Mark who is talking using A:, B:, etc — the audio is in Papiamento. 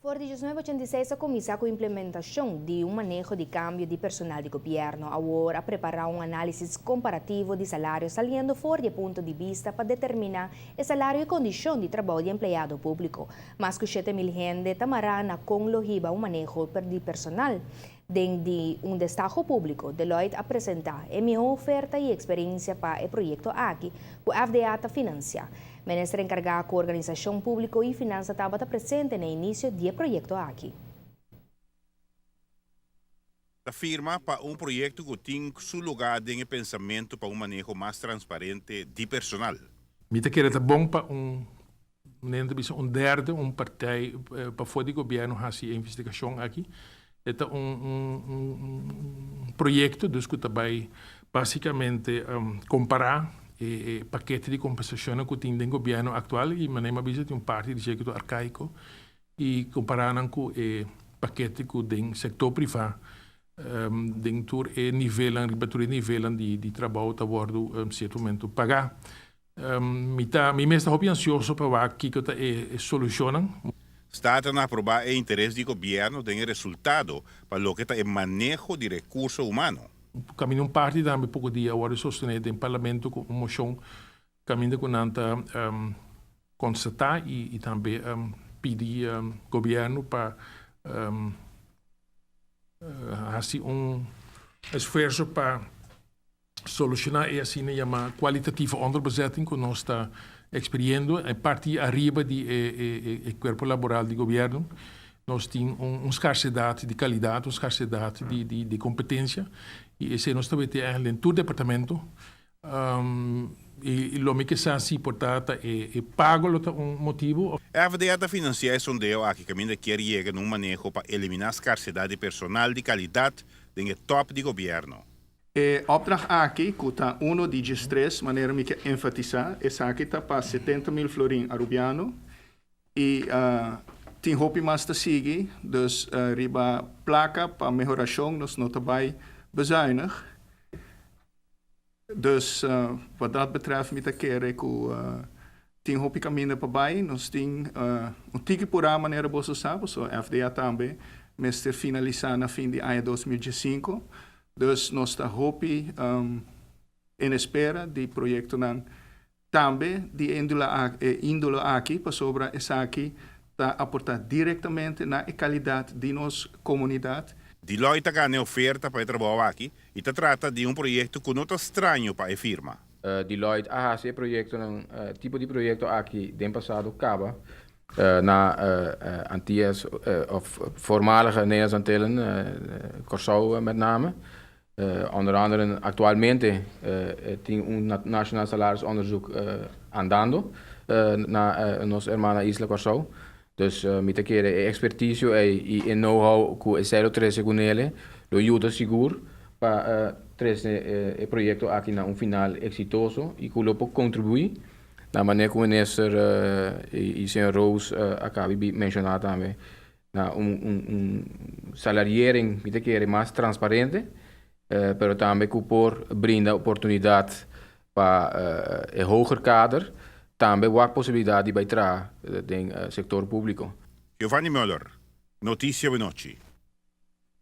A: For di 1986 a cuminsa cu implementacion di un maneho di cambio di personal di gobierno. Awor a prepara un analisis comparativo di salario saliendo for di punto di bista pa determina e salario y condicion di trabou di empleado publico. Mas cu 7 mil hende ta mara na con lo hiba un maneho di personal. Den di un destaho publico, Deloitte a presenta e miho oferta y experiencia pa e proyecto aki, cu FDA ta financia. Minister encarga cu organisacion publico y finansa tabata presente na inicio di e proyecto aki.
B: Ta firma pa un proyecto cu tin su luga den pensamento pa un maneho mas transparente di personal.
C: Mi ta kere ta bon pa un nente bisa un derde, un partij pa for di gobierno hasi investigacion aki. E ta un proyecto, dus cu ta bay basicamente compara e pakete di compensacion cu tin den gobierno actual y manera mi a bisa, tin un parti di cu arcaico y compara nan cu e pakete cu den sector priva, den tur e nivel, riba tur e nivel di trabou ta wordo cierto momento paga. Mi mes ta hopi ansioso pa wak kico ta e solucion.
B: Staten a aproba e interes di gobierno den resultado pa loke ta e maneho di recurso humano.
C: Caminda un parti tambe poco dia awor sostene den parlamento cu un mocion caminda cu nan ta constata y tambe pidi gobierno pa haci un esfuerso pa soluciona e asina yama kwalitatieve onderbezetting cu nos ta experienciando e parti ariba di e cuerpo laboral di gobierno. Nos tin un scarsedad di calidad, un scarsedad di competencia y esey nos tambe tin eigenlijk den tur departamento y lo mi ke sa si por ta e pago lo ta un motibo.
B: FDA ta financia e sondeo aki caminda kier yega na un maneho pa elimina scarsedad di personal di calidad den top di gobierno.
D: E opdracht aki, cu ta uno di 13, manera mi kier enfatisa, esaki ta pa 70 mil florin arubiano y tin hopi mas ta sigui, dus riba placa pa mehoracion nos no ta bay bezuinig. Dus wat dat betreft mi ta kere cu tin hopi caminda pa bay, nos tin un tiki pura manera boso sa, so FDA tambe mester finalisa na fin di aña 2015. Dus nos ta hopi en espera di proyectonan tambe di indole aki, pasobra esaki ta aporta directamente na e calidad di nos comunidad.
B: Deloitte a gana oferta pa e trabou aki y ta trata di un proyecto cu no ta straño pa e firma.
E: Deloitte a hasi proyecto, un tipo di proyecto aki den pasado caba na Antillas of voormalige Nederlandse Antillen, Curaçao met name. Onder andere actualmente tin un nationaal salarisonderzoek andando na nos hermana isla Curaçao. Dus mi ta kere e expertise y e know-how cu esey lo trece cu nele lo yuda sigur pa trece e proyecto aki na un final exitoso y cu lo por contribui na manera cu minister y señor Rose a caba di menciona tambe na un salariering, mi ta kere, mas transparente, pero tambe cu por brinda oportunidad pa e hoger kader tambe wak posibilidad di bay traha den sector publico.
B: Giovanni Müller, Noticia Awe Nochi.